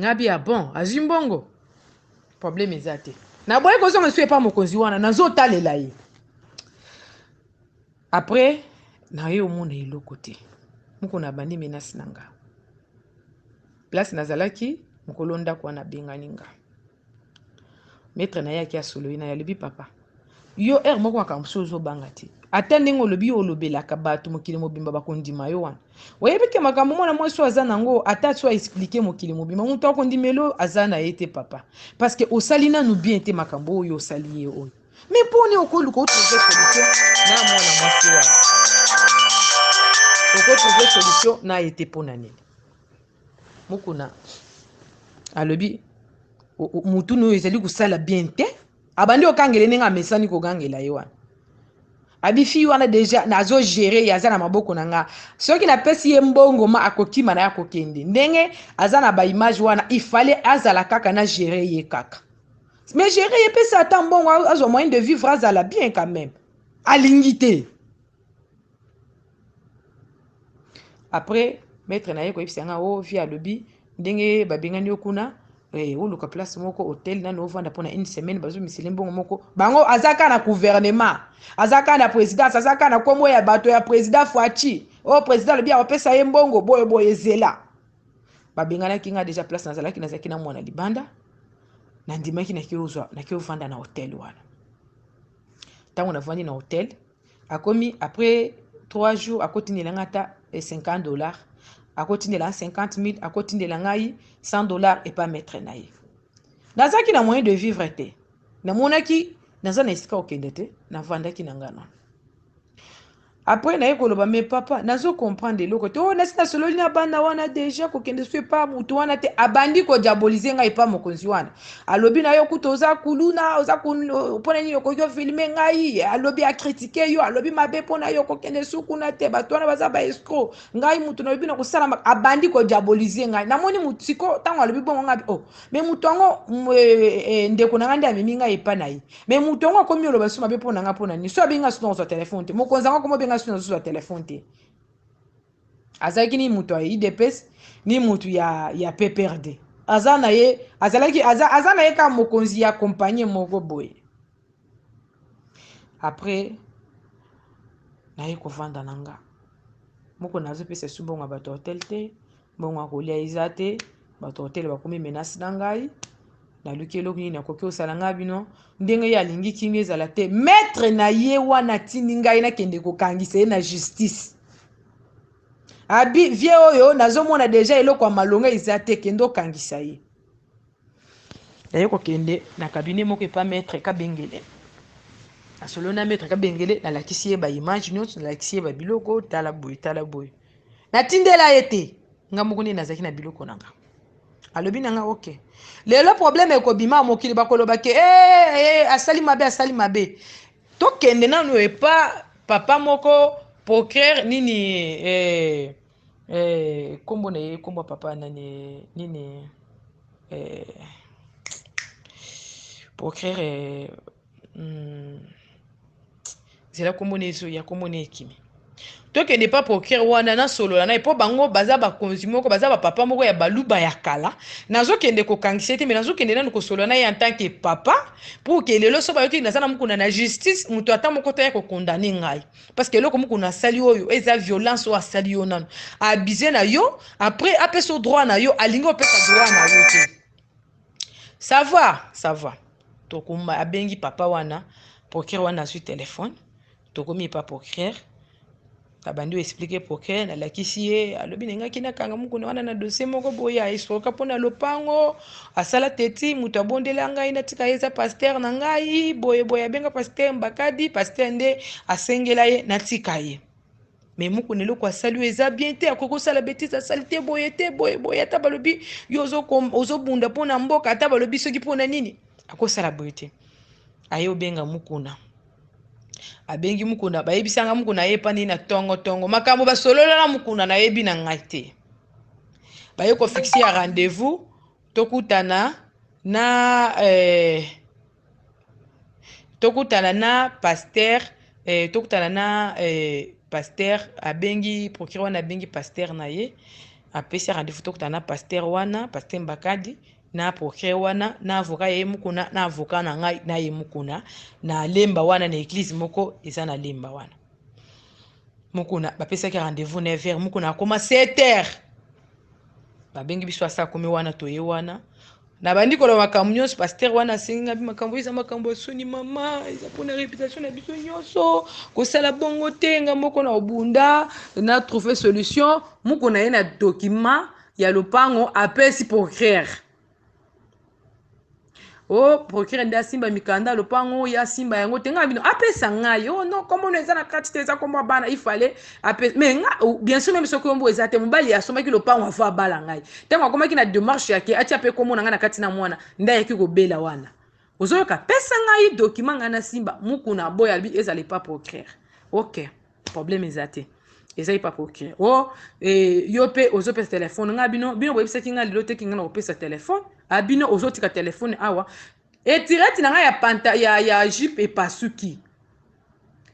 Ngabi ya bon, azwi mbongo, problème eza te. Naboyi kozonga lisusu epa mokonzi wana, nazotalela ye. Après naye omona eloko te. Moko na bandi menace na nga, place nazalaki mokolo ndako wana abengani nga, maître na ye aki asololi na ye, alobi papa, yo heure moko makambo mosusu ozobanga te, ata ndenge olobi yo olobelaka bato mokili mobimba bakondima yo wana. Oyebi ke makambo mwana mwasi oyo aza nango, ata so aexpliquer mokili mobimba, moto akondimelo aza na ye te papa, parce que osali nanu bien te makambo oyo osali ye oyo. Mais mponi okoluka otrouve solution na mwana mwasi wana, okotrouve solution na ye te mpo na nini? Mokuna alobi mutu oyo ezali kosala bien te, abandi okangela ndenge amesani kogangela ye wana. Abi fille wana deja nazogérer ye, aza na maboko na nga. Soki napesi ye mbongo ma akokima na ye, akokende. Ndenge aza na baimage wana, ifale azala kaka na gérer ye kaka. Mais gérer ye, pesa ata mbongo, azwa moyen de vivre, azala bien quand même. Alingi te. Après maître na ye koyebisa nga o vi alobi ndenge babengani yo kuna, oluka place moko hotel nano ovanda mpona une semaine, bazomisele mbongo moko. Bango aza kaka na gouvernement, aza kaka na présidence, aza kaka na nkombo ya bato ya président Fatshi oyo président alobi akopesa ye mbongo boye boye. Ezela babenganaki nga deja place nazalaki, nazalaki na mwana libanda. Nandimaki, naki ovanda na hotel wana. Ntango navandi na hotel, akomi après 3 jours, akotindela nga ata 50 $, akotindela 50 000, akotindela ngai 100 $ epa maître na ye. Nazalaki na moyen de vivre te, namonaki naza na esika kokende te, navandaki na nga nano. Après naye koloba, mais papa, nazo comprendre eloko te. Oyo nasi nasololi na bana wana deja, kokende so epa motu wana te. Abandi kodiaboliser ngai epa mokonzi wana. Alobi na yo kuta oza kuluna, oza mpona nini okoki ofilmer ngai? Alobi, acritiquer yo, alobi mabe mpona yo, kokende su kuna te, bato wana baza baescrocs. Ngai mutu nalobi na kosala, abandi kodiaboliser ngai. Namoni siko ntango alobi bongo, ngai oh, mais motu yango ndeko na ngai nde amemi ngai epa na ye, mais motu yango akomi oloba so mabe mpo na ngai. Mpo na nini so abenga so nazwa telefone te? Mokonzi yango akomi obenga so nazozwa telefone te. Azalaki ni moto ya UDPS ni motu ya PPRD. Aza na ye, azalaki aza na ye kaka mokonzi ya compagnie moko boye. Après naye kovanda na nga moko, nazopesa su mbongo ya bato ya hotel te, mbongo ya kolia eza te. Bato ya hotel bakomi menace na ngai. Naluki eloko nini nakoki kosala ngai bino ndenge ye alingi kimia ezala te. Maître na ye wana atindi ngai nakende kokangisa ye na justice. Abi vie oyo nazomona deja eloko ya malonga eza te, kende okangisa ye. Naye kokende na cabinet moko epa maître Kabengele. Nasolo na maître Kabengele, nalakisi ye baimage nyonso, nalakisi ye babiloko, tala boye, tala boye. Natindela ye te, nga moko nde nazalaki na biloko na nga. Alobi na nga: ok, lelo problème ekobima, mokili bakoloba ke hey, hey, asali mabe, asali mabe. Tokende nanu epa papa moko, procureur nini, kombo na ye, kombo ya papa nani, nini, procureur, zela, kombo na ezoya, kombo na ekimi. Tokende pa procureur wana, nasolola na ye, mpo bango baza bakonzi moko, baza bapapa moko ya baluba ya kala. Nazokende kokangisa ye te, mais nazokende nanu kosolola na ye en tant que papa, pour que lelo so bayoki naza na mokunda na justice, moto ata moko te ya kokondamner ngai, parce que eloko mokuna asali oyo eza violence. Oyo asali yo nanu abuse na yo, après apesa droit na yo, alingi opesa droit na yo te. Ça va, ça va. Tokumba, abengi papa wana, procureur wana azwi telefone. Tokomi epa procureur, abandi oexpliquer procureur, nalakisi ye. Alobi nengaki nakanga mokuna wana na dossier moko boye, aescroquer mpona lopango, asala teti moto abondela ngai natika ye, eza pasteur na ngai boye boye. Abenga pasteur Mbakadi, pasteur nde asengela ye natika ye. Mais mokuna eloko asali oyo eza bien te, akoki kosala bêtise asali te boye te, boye boye. Ata balobi yo ozobunda mpona mboka, ata balobi soki mpona nini, akosala boye te. Aye obenga mokuna, abengi mukuna, bayebisanga mukuna ayepa nini na ntongo ntongo. Makambo basolola na mukuna nayebi na ngai te. Baye kofixer ya rendez-vous, tokutana na tokutana na pasteur, tokutana na pasteur. Abengi procureur wana, abengi pasteur na ye, apesi rendez-vous, tokutana na pasteur wana, pasteur Mbakadi, na procureur wana, na avocat ye mokuna, na avocat na ngai na ye mokuna, na Lemba wana, na église moko eza na Lemba wana. Mokuna bapesaki rendez-vous 9 heures, mokuna akoma 7 heures. Babengi biso, asa akomi wana, toye wana, nabandi koloba makambo nyonso. Pasteur wana asengi ngai makambo eza makambo ya soni, mama, eza mpona réputation na biso nyonso, kosala bongo te. Nga moko na obunda na trouve solution. Mokuna ye na document ya lopango, apesi procureur. O procureur nde asimba mikanda lopango oyo, asimba yango te. Ngai bino apesa ngai o non, kombono eza na kati te, eza kombo ya bana, il fallait ape. Mais nga, bien sûr, même soki kombo eza te, mobali asombaki lopango afo abala ngai. Ntango akomaki na démarche yake atia mpe kombo na ngai na kati na mwana nde ayaki kobela wana. Ozoyoka, pesa ngai document, ngai nasimba. Mukuna aboya, alobi ezala epa procureur. Ok, problème eza te, eza epa procureur. O yo mpe ozopesa telefone ngai bino, bino boyebisaki ngai lelo teki ngai na kopesa telefone abino, ozotika telefone awa. Etirette na ngai ya panta ya jupe epasuki.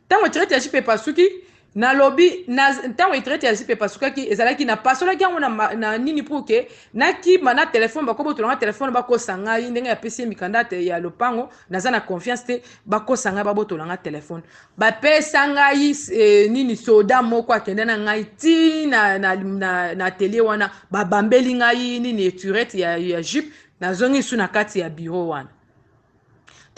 Ntango etirette ya jupe epasuki, nalobi ntango etirette ya jupe epasukaki, ezalaki napasolaki yango na nini pour que nakima na telefone, bakobotolanga telefone, bakosa ngai ndenge apesi ye mikanda ya lopango. Naza na confiance te, bakosa ngai, babotolanga telefone. Bapesa ngai nini, soda moko akende na ngai ti na atelier wana, babambeli ngai nini, etirette ya jupe. Nazongi su na kati ya bureau wana.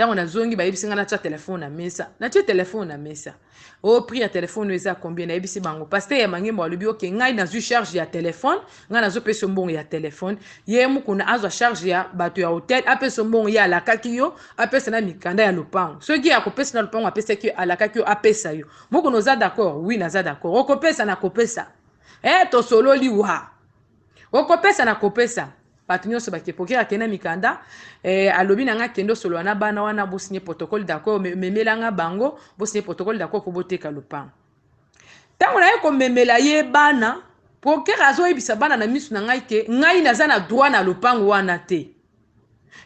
Ntango nazongi, bayebisi ngai natya telefone na mesa. Natie telefone na mesa. O prix ya telefone oyo eza combien? Nayebisi bango. Pasteur ya Mangembo alobi: ok, ngai nazwi charge ya telefone, ngai nazopesa mbongo ya telefone. Ye Mukuna azwa charge ya bato ya hotel, apesa mbongo ye alakaki yo, apesa na mikanda ya lopango. Soki akopesa na lopango apesaki yo, alakaki yo, apesa yo. Mukuna, oza d'accord? Oui, naza d'accord. Okopesa? Nakopesa. Tosololi wa okopesa, nakopesa. Bato nyonso bakepoki, akende na mikanda. Alobi na nga: kende osolola na bana wana, bosigner protocole d'accord, memelanga bango, bosigner protocole d'accord mpo boteka lopango. Ntango naye komemela ye bana, procureur azoyebisa bana na miso na ngai ke ngai naza na droit na lopango wana te,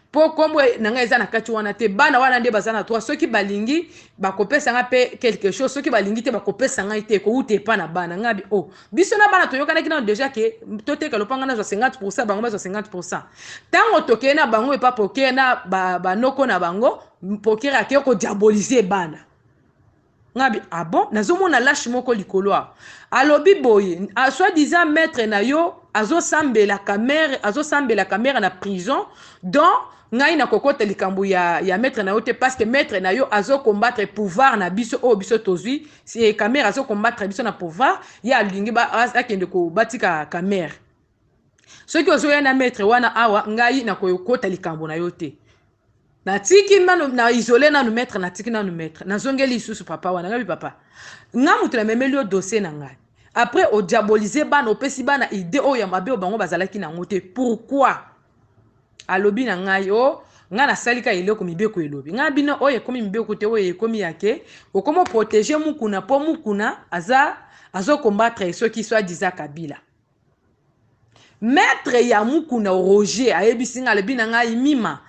mpo nkombo na ngai eza na kati wana te. Bana wana nde baza na droit. Soki balingi, bakopesa ngai mpe quelque chose. Soki balingi te, bakopesa ngai te. Ekouta epa na bana. Ngai bi o oh, biso na bana toyokanaki nano déjà ke toteka lopango, nazwa 50, bango bazwa 50. Ntango tokei na bango epa procureur na banoko na bango, procureur akei kodiaboliser bana. Ngai bi: ah bon, nazomona lashe moko likolo awa. Alobi boye: soi disant maître na yo azosambela Kamerhe, azosambela Kamerhe na prison. Donc ngai nakokota likambo ya maître na yo te, parce que maître na yo azocombattre pouvoir na biso oyo biso tozwi. Kamerhe azocombattre biso na pouvoir. Ye alingi akende batika Kamerhe. Soki ozoya na maître wana awa, ngai nakokota likambo na yo te. Natiki nanu na isole nanu maître, natiki nanu maître. Nazongeli lisusu papa wana. Ngai: papa, nga moto namemeli yo dossier na ngai, après odiaboliser bana, opesi bana idée oyo ya mabe oyo bango bazalaki nango te. Pourquoi? Alobi na ngai: o oh, ngai nasali ka eloko mibeko elobi. Ngai bino oyo ekomi mibeko te, oyo ekomi yake okoma protéger Mukuna, mpo Mukuna aza azocombattre soki soi disant Kabila. Maître ya Mukuna, Roger, ayebisi ngai, alobi na ngai: mima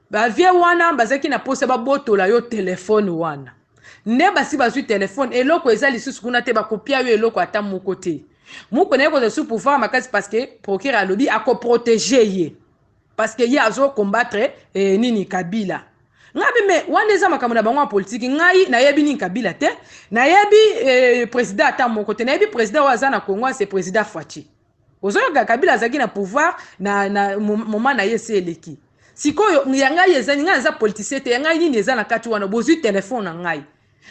bavie wana bazalaki na posa babotola yo telefone wana, nde basi bazwi telefone. Eloko eza lisusu kuna te, bakopia yo eloko ata moko te. Mukuna ye kozwa su pouvoir makasi, parce que procureur alobi akoprotéger ye, parce que ye azocombattre nini, Kabila. Ngai mpe me wana eza makambo na bango ya politiki. Ngai nayebi nini Kabila te, nayebi président ata moko te. Nayebi président oyo aza na Congo, c'est président Fatshi. Ozoyoka, Kabila azalaki na pouvoir na moment na ye, esi eleki. Sikoyo ya ngai ezali, ngai naza politicien te. Ya ngai nini eza na kati wana? Bozwi telefone na ngai.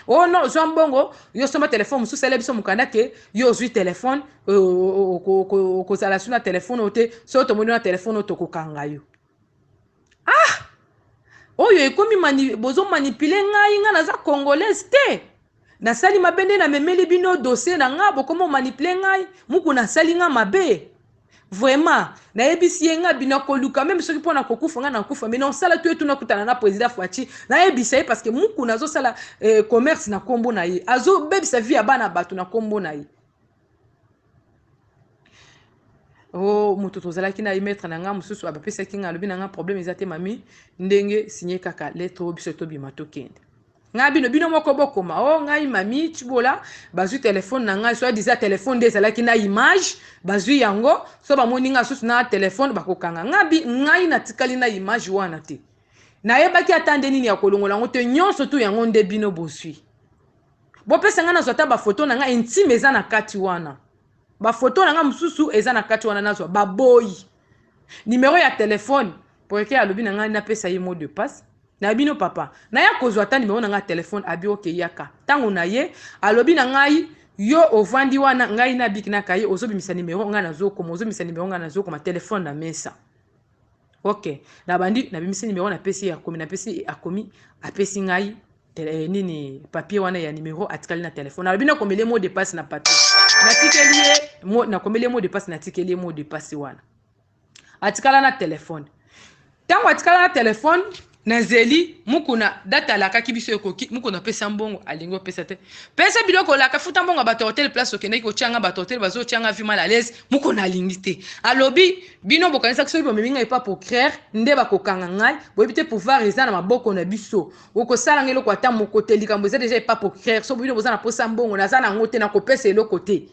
Oh non, zwa mbongo, yo somba telefone mosusu, ele biso mokanda ke yo ozwi telefone, okozala su na telefone oyo te. Soki tomoni na telefone oyo, tokokanga yo. Ah, oyo ekomi bozomanipuler ngai. Ngai naza Congolaise te? Nasali mabe nde namemeli bino dossier na nga, bokoma omanipuler ngai. Muku nasali nga mabe vraiment. Nayebisi ye nga bino koluka même soki mpo na kokufa, ngai nakufa, mais nasala to etu nakutana na président Fatshi, nayebisa ye, parce que Muku nazosala commerce na nkombo na ye, azobebisa vie ya bana bato na nkombo na ye. O oh, moto tozalaki na ye, maître na nga mosusu abapesaki nga, alobi na nga: problème eza te, mami, ndenge signe kaka lettre oyo, biso tobima, tokende. Ngai bino, bino moko bokoma o oh, ngai mami Cibola, bazwi telefone na ngai, soi disant telefone nde ezalaki na image, bazwi yango. So bamoni ngai susu na telefone, bakokanga ngai. Bi ngai natikali na image wana te, nayebaki ata nde nini ya kolongola yango te. Nyonso tu yango nde bino bozwi. Bopesa ngai nazwa ata bafoto na ngai intime eza na kati wana, bafoto na ngai mosusu eza na kati wana, nazwa. Baboyi. Nimero ya telefone, poeke alobi na ngai napesa ye mot de passe na bino. Papa, naya kozwa ata nimero na ngai ya telefone. Abi oke, yaka. Ntango na ye, alobi na ngai: yo ovandi wana, ngai nabiki na kaye, ozobimisa nimero, ngai nazokoma, ozobimisa nimero, ngai nazokoma. Telefone na mesa. Ok, nabandi, nabimisi nimero, napesi ye, akomi, napesi, akomi, apesi ngai nini, papier wana ya nimero. Atikali na telefone. Alobi nakomeli ye mot de passe na papier. Natikeli ye, nakomeli ye mot de passe, natikeli ye mot de passe wana. Atikala na telefone. Ntango atikala na telefone, nazeli Mukuna date alakaki biso ekoki. Mukuna apesa mbongo, alingi opesa te. Pesa biloko olaka, futa mbongo ya bato ya hotel, place okendaki kotianga bato hotel, bazotianga vie mal à l'aise. Mukuna alingi te. Alobi: bino bokanisaki soki bomemi ngai epa procureur nde bakokanga ngai. Boyebi te pouvoir eza na maboko na biso. Okosala ngai eloko ata moko te. Likambo eza déjà epa procureur. So bino boza na posa mbongo, naza nango te, nakopesa eloko te.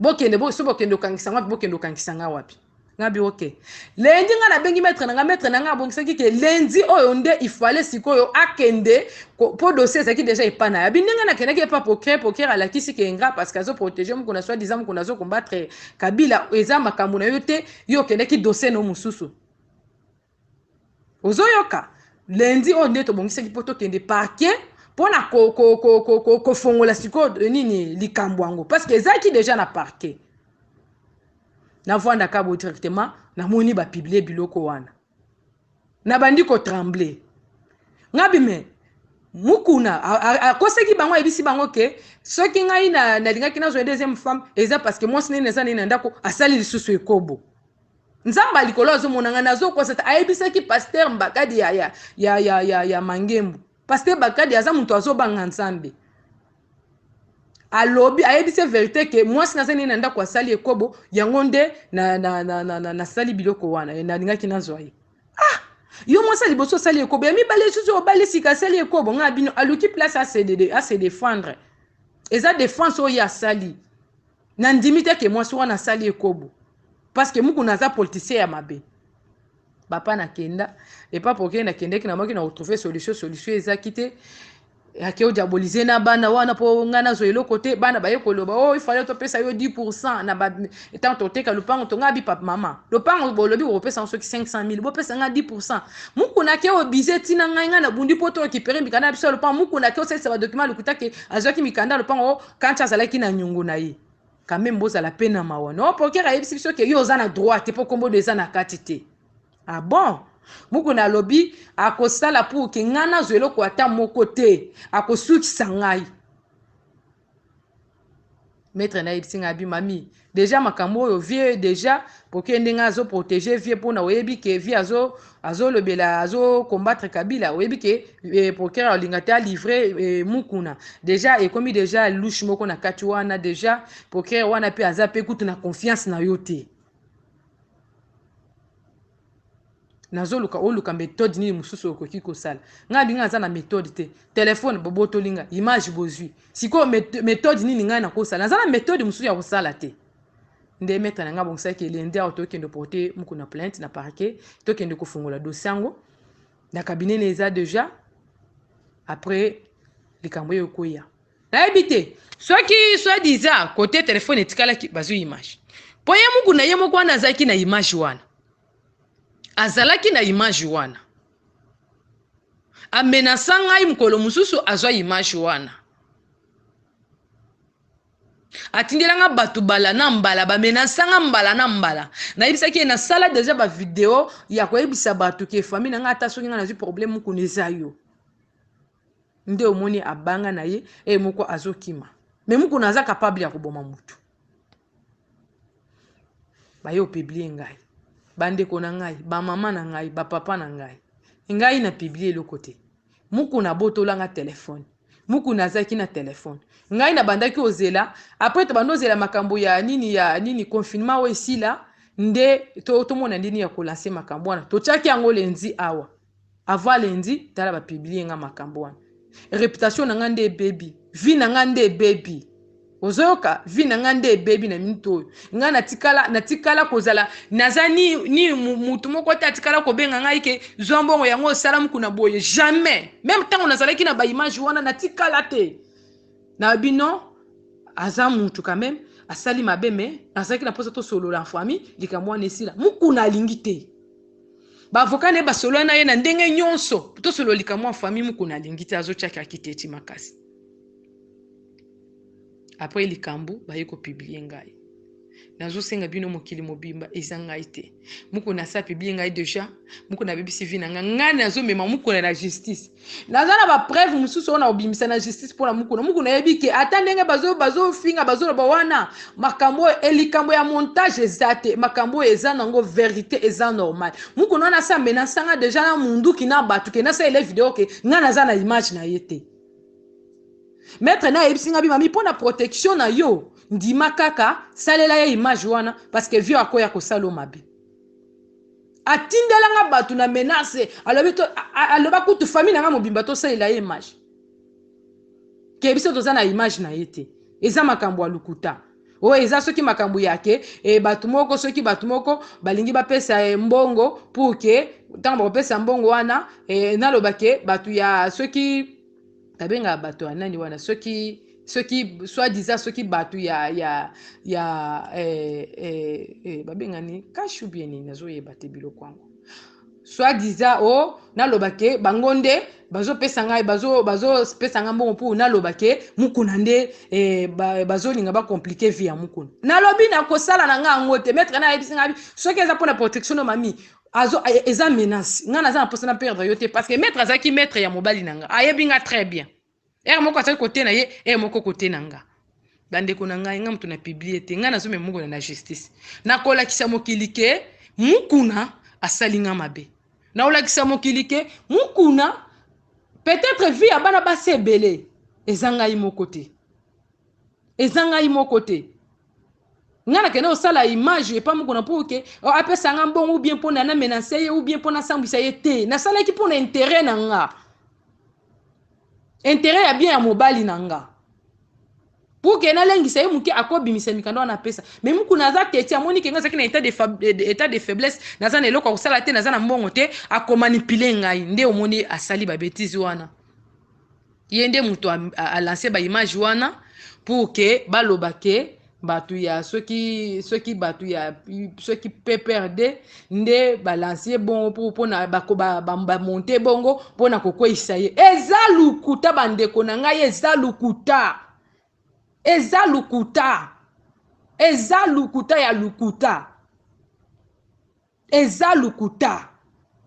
Bokende so, bokende okangisa nga wapi? Bokende okangisa nga wapi? Nga bi ok. Lundi nga nabengi maître na nga. Maître na nga abongisaki ke lundi oyo nde ifale sikoyo akende, mpo dossier ezalaki déjà epa na ye. Abi ndenge nakendaki epa procureur, procureur alakisi ke nga, parce que azoprotéger Mokuna, soi disant Mokuna azocombattre Kabila. Eza makambo na yo te, yo okendaki dossier no mosusu. Ozoyoka? Lundi oyo nde tobongisaki mpo tokende parquet mpona kofongola sikoyo nini likambo yango, parce que ezalaki déjà na parquet. Navwandaka bo directement, namoni bapublier biloko wana, nabandi kotrembler. Ngabi me Mukuna akosaki bango, ayebisi bango ke soki ngai nalingaki nazwa deuxième femme, eza parce que mwasi nini eza nini na ndako asali lisusu ekobo. Nzambe ya likolo azomona ngai, nazokosa te. Ayebisaki pasteur Mbakadi ya Mangembu. Pasteur Bakadi aza moto azobanga Nzambe. Alobi, ayebisi vérité ke mwasi naza nini na ndako asali ekobo, yango nde nasali biloko wana, nalingaki nazwa ye. Ah, yo mwasi ya liboso osali ekobo, ya mibale lisusu obali sika asali ekobo. Ngai bino aluki place ase défendre, eza défense oyo asali. Nandimi te ke mwasi wana asali ekobo, parce que Mukuna aza politicien ya mabe. Bapa nakenda epa poke, nakendeki, namoki na kotrouver solution. Solution ezaki te. Ake odiaboliser na bana wana mpo ngai nazwa eloko te. Bana baye koloba: "O oh, ifale topesa yo 10% na ntango toteka lopango." Tonga bi papa, mama, lopango bolobi bokopesa soki 500 000, bopesa ngai 10%. Mukuna ake obize ntina ngai, ngai nabundi mpo torécupérer mikanda na biso ya lopango. Mukuna ake osalisa badocument lokuta ke azwaki mikanda ya lopango kanti azalaki na nyongo na ye. Quand même, bozala mpe na mawa. No procureur ayebisi biso ke yo oza na droit te mpo kombo eza na kati te. Ah bon, Mukuna alobi akosala pour ke ngai nazwa eloko ata moko te, akosukisa ngai. Maître nayebisi ngai abi: "Mami, déjà makambo oyo vieux déjà poke ndenge azoprotéger vieux, mpona oyebi ke vieux azolobela, azocombattre Kabila, oyebi ke procureur alinga te alivrer Mukuna. Déjà ekomi déjà louche moko na kati wana. Déjà procureur wana mpe aza mpe kutu na confiance na yo te. Nazoluka oluka méthode nini mosusu okoki kosala." Ngai abinga aza na méthode te. Telefone bobotoli nga, image bozwi, sikoyo méthode nini ngai nakosala? Naza na méthode mosusu ya kosala te. Nde maître na ngai abongisaki lundi awa tokende porter Mukuna plainte na parquet, tokende kofungola dossier yango na cabinet na eza déjà. Après likambo oyo ekoya, nayebi te soki soi-disant kote telefone etikalaki, bazwi image, mpo ye Mukuna ye moko wana azalaki na image wana, azalaki na image wana, amenacer ngai. Mokolo mosusu azwa image wana, atindelanga bato bala na mbala, bamenacer nga mbala na mbala. Nayebisaki ye, nasala déjà bavidéo ya koyebisa bato ke famille na ngai, ata soki ngai nazwi problème, Mukuna eza yo nde omoni. Abanga na ye e moko azokima, mais Mukuna aza capable ya koboma motu. Baye opublier ngai. Bandeko na ngai, bamama na ngai, bapapa na ngai, ngai na publier eloko te. Mukuna abotolanga telefone. Mukuna azalaki na telefone. Ngai nabandaki ozela, après tobandi ozela makambo ya nini, ya nini, confinement oyo esila nde tomona ndini ya kolancer makambo wana. Totiaki yango lundi awa. Avant lundi, tala, bapublier nga makambo wana. Réputation na nga nde ebebi, vie na nga nde ebebi. Ozoyoka, vie na nga nde ebebi na minute oyo. Ngai natikala kozala, naza ni mutu moko te atikala kobenga ngai ke zwa mbongo yango osala Mukuna boye, jamais. Même ntango nazalaki na baimage wana, natikala te na bino. Aza mutu quand même asali mabe, mais nazalaki na mposa tosolola en famille, likambo wana esila. Mukuna alingi te. Baavocat na ye basolola na ye na ndenge nyonso, tosolola likambo ya famille, Mukuna alingi te, azotiaka te ti makasi. Après likambo, baye kopublier ngai. Nazosenga bino, mokili mobimba, eza ngai te. Mukuna asa publier ngai déjà. Mukuna abebisi vie na ngai. Ngai nazomema Mukuna na justice. Naza na bapreuve mosusu oyo na kobimisa na justice mpona Mukuna. Mukuna yebi ke ata ndenge bazofinga, bazoloba wana, makambo oyo, likambo ya montage eza te. Makambo oyo eza nango vérité, eza normal. Mukuna wana asa menacer nga déjà na munduki na bato ke nasalela vidéo ke ngai naza na image na ye te. Maître na ayebisi nga bi: "Mami, mpo na protection na yo, ndima kaka salela ye image wana, parce que vieux akoya kosala o mabe." Atindelanga bato na menace, alobi, aloba kutu famille na nga mobimba tosalela ye image ke biso toza na image na ye te. Eza makambo ya lukuta oyo eza. Soki makambo yake bato moko, soki bato moko balingi bapesa mbongo pour ke ntango bakopesa mbongo wana, naloba ke bato ya soki babengaka bato ya nani wana, soki soi-disant soki bato ya babengani cash ou bien nini, nazoyeba te biloko yango. Soit disant o oh, naloba ke bango nde bazopesa ngai, bazopesa ngai mbongo mpo naloba ke Mukuna nde eh, bazolinga ba bacompliquer vie ya Mukuna. Nalobi nakosala na ngai yango te. Maître na ayebisi ngai, soki eza mpona protection no mami azo eza menace, ngai naza na mposa na perdre yo te, parce que maître azalaki maître ya mobali na nga, ayebi nga très bien. Ere moko azalaki kote na ye, ere moko kote na nga. Bandeko na ngai, ngai moto na publier te. Ngai nazomema Mukuna na justice. Nakolakisa mokili ke Mukuna asali nga mabe. Nakolakisa mokili ke Mukuna, peut-être vie ya bana basi ebele, eza ngai moko te, eza ngai moko te. Ngai nakende kosala image epa Mukuna mpo ke apesa nga mbongo, ou bien mpo na namenacer ye, ou bien mpo nasambwisa ye te. Nasalaki mpo na intérêt na nga, intérêt ya bien ya mobali na nga, pour ke nalengisa ye moke, akobimisa mikanda wana apesa. Mais Mukuna aza teti, amoni ke ngai azalaki na état de faiblesse, naza na eloko ya kosala te, naza na mbongo te, akomanipuler ngai. Nde omoni asali babêtises wana. Ye nde moto alancer baimage wana pour ke baloba ke bato ya soki bato ya soki PPRD nde balancer bongo mpona bamonter bongo mpona kokweyisa ye. Eza lukuta, bandeko na ngai, eza lukuta, eza lukuta, eza lukuta ya lukuta, eza lukuta.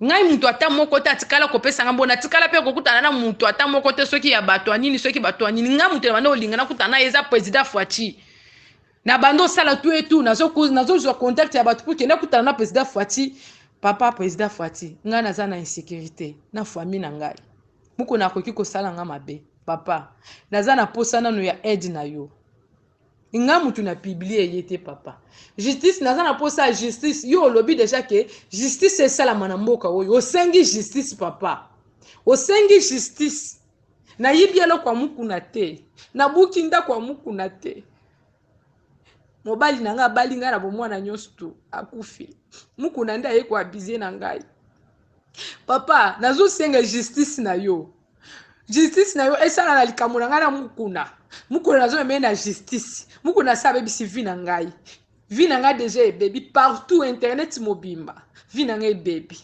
Ngai moto ata moko te atikala kopesa nga mbona, atikala mpe kokutana na moto ata moko te, soki ya bato ya nini, soki bato ya nini. Ngai moto na banda olinga nakutana na ye eza président Fatshi. Na banda osala tu etu, nazozwa contact ya bato pour ke nakutana na président Fatshi. Papa président Fatshi, ngai naza na insécurité na famille na ngai. Mokolo nakoki kosala nga mabe, papa, naza na posa nano ya aide na yo. Nga mutu na publier ye te. Papa justice, naza na posa ya justice. Yo olobi déjà ke justice esalama na mboka oyo. Osengi justice, papa, osengi justice. Nayibi eloko ya Mukuna te, nabuki ndako ya Mukuna te. Mobali na ngai abali ngai na bomwana nyonso tu, akufi. Mukuna nde aye koabuser na ngai. Papa, nazosenga justice na yo, justice na yo esala na likambo na ngai na Mukuna. Mukuna nazomema ye na justice. Mukuna asa abebisi vie na ngai. Vie na ngai déjà ebebi partout, internet mobimba, vie na ngai ebebi.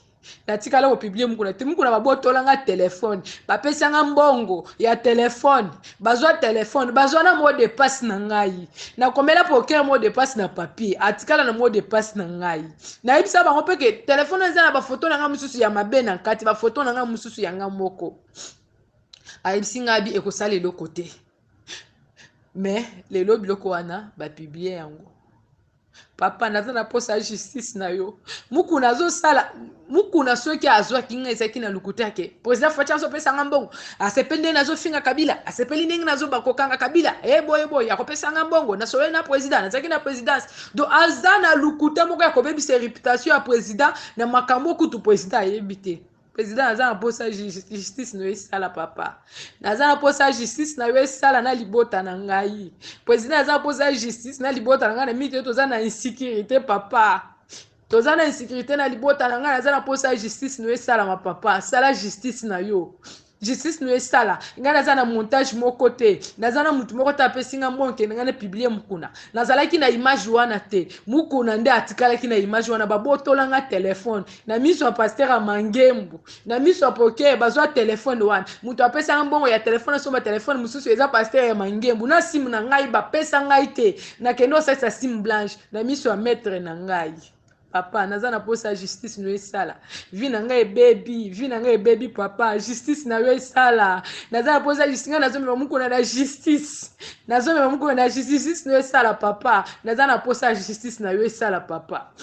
Natikala kopublier Mukuna te. Mukuna babotola nga telefone, bapesa nga mbongo ya telefone, bazwa telefone, bazwa na mot de passe na ngai. Nakomela procureur mot de passe na papier, atikala na mot de passe na ngai. Nayebisa bango mpe ke telefone eza na bafoto na ngai mosusu ya mabe na kati, bafoto na ngai mosusu ya ngai moko. Ayebisi ngai bi ekosala eloko te. Mais lelo biloko wana bapublier yango. Papa, naza na posa ya justice na yo. Mukuna azosala, Mukuna soki azwaki ngai, ezalaki na lokuta ke président Fatshi azopesa nga mbongo. Asepeli ndenge nazofinga Kabila, asepeli ndenge nazobakokanga Kabila, eboye boye, akopesa nga mbongo. Nasololi na président, nazalaki na présidence. Donc aza na lokuta moko ya kobebisa réputation ya président na makambo kutu président ayebi te. Président, naza na mposa justice na yo esala. Papa, naza na mposa justice na yo esala na libota na ngai. Président, naza na mposa justice na libota na ngai. Na mingi te, toza na insécurité. Papa, toza na insécurité na libota na ngai. Naza na mposa justice na yo esalama. Papa, sala justice na yo, justice no esala. Ngai naza na montage moko te, naza na mutu moko te apesi nga mbongo kende ngai na publier Mukuna. Nazalaki na image wana te. Mukuna nde atikalaki na image wana. Babotola nga telefone na miso ya pasteur ya Mangembu, na miso ya poke. Bazwa telefone wana. Moto apesanga mbongo ya telefone asomba telefone mosusu eza pasteur ya Mangembu. Na simu na ngai bapesa ngai te, nakende osalisa sim blanche na miso ya maître na ngai. Papa, naza na posa justice no esala. Vie na ngai ebebi, vie na ngai ebebi. Papa, justice na yo esala. Naza na posa justice. Ngai nazomema Mukuna na justice, nazomema Mukuna na justice. Justice no esala, papa. Naza na posa justice na yo esala, papa.